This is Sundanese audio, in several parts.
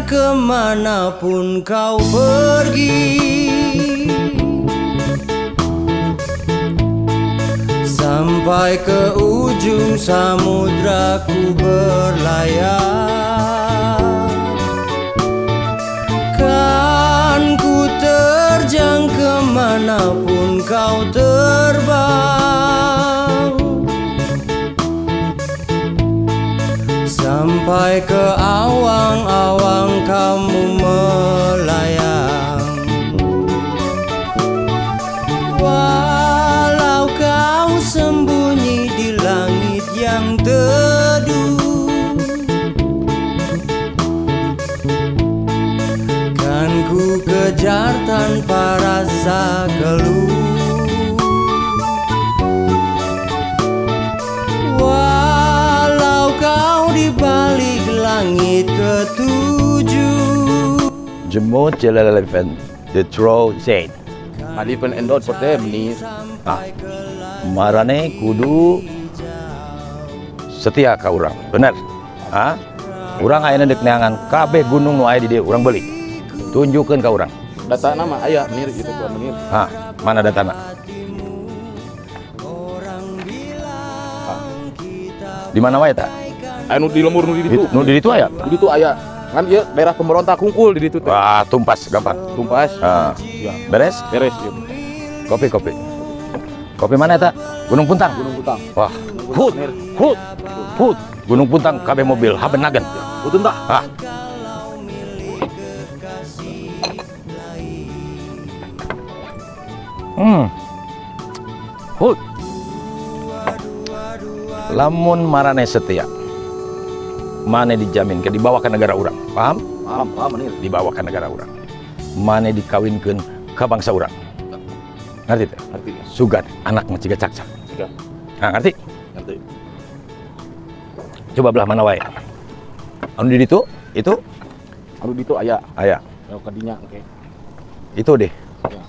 kejar kemanapun kau pergi. Sampai ke ujung samudra ku berlayar. Kan ku terjang kemanapun kau terbang. Sampai ke awang-awang kamu melayang. Walau kau sembunyi di langit yang teduh, kan ku kejar tanpa rasa keluh. Walau kau di balik langit ketujuh. Je moet je leven de trouw zijn. Malipen en dood voor hem nih. Ah, marane kudu setia ka urang, bener. Ah, urang ayeuna deuk neangan kabeh gunung nu aya di dieu urang beuli. Tunjukkeun ka urang. Data nama aya menir gitu gua menir. Hah, mana datana? Di mana wae ta? Anu di lembur nu di ditu. Nu di ditu aya? Di ditu aya. Kan ieu daerah pemberontak hungkul di ditu teh. Wah, tumpas gampang. Tumpas. Ah. Ya. Beres? Beres, iya. Kopi, kopi. Kopi mana eta? Gunung Puntang. Gunung Puntang. Wah, hut, hut, hut. Gunung Puntang kabeh mobil habenagen. Betul tak? Ah. Hut. Lamun marane setia, mane dijamin ke dibawa ke negara urang. Paham? Paham, paham menir. Dibawa ke negara urang. Mane dikawinkeun ka bangsa urang. Ngerti teh? Ngerti. Sugan anak mah ciga cakcak. Siga. Nah, ngerti? Ngerti. Coba belah mana wae. Anu di ditu? Itu? Anu ditu aya. Aya. Anu kadinya oke. Itu deh. Ya.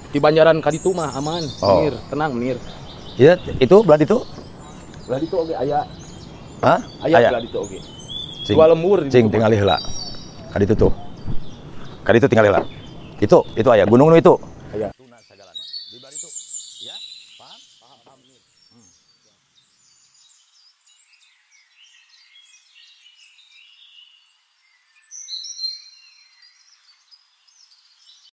Di Banjaran kaditu mah aman, oh. Menir, tenang menir. Iya, itu belah ditu? Belah ditu oge aya. Hah? Aya belah ditu oge. Cing, dua lembur di cing tingali heula. Kaditu tuh. Kaditu tingali heula. Itu aya gunung nu itu.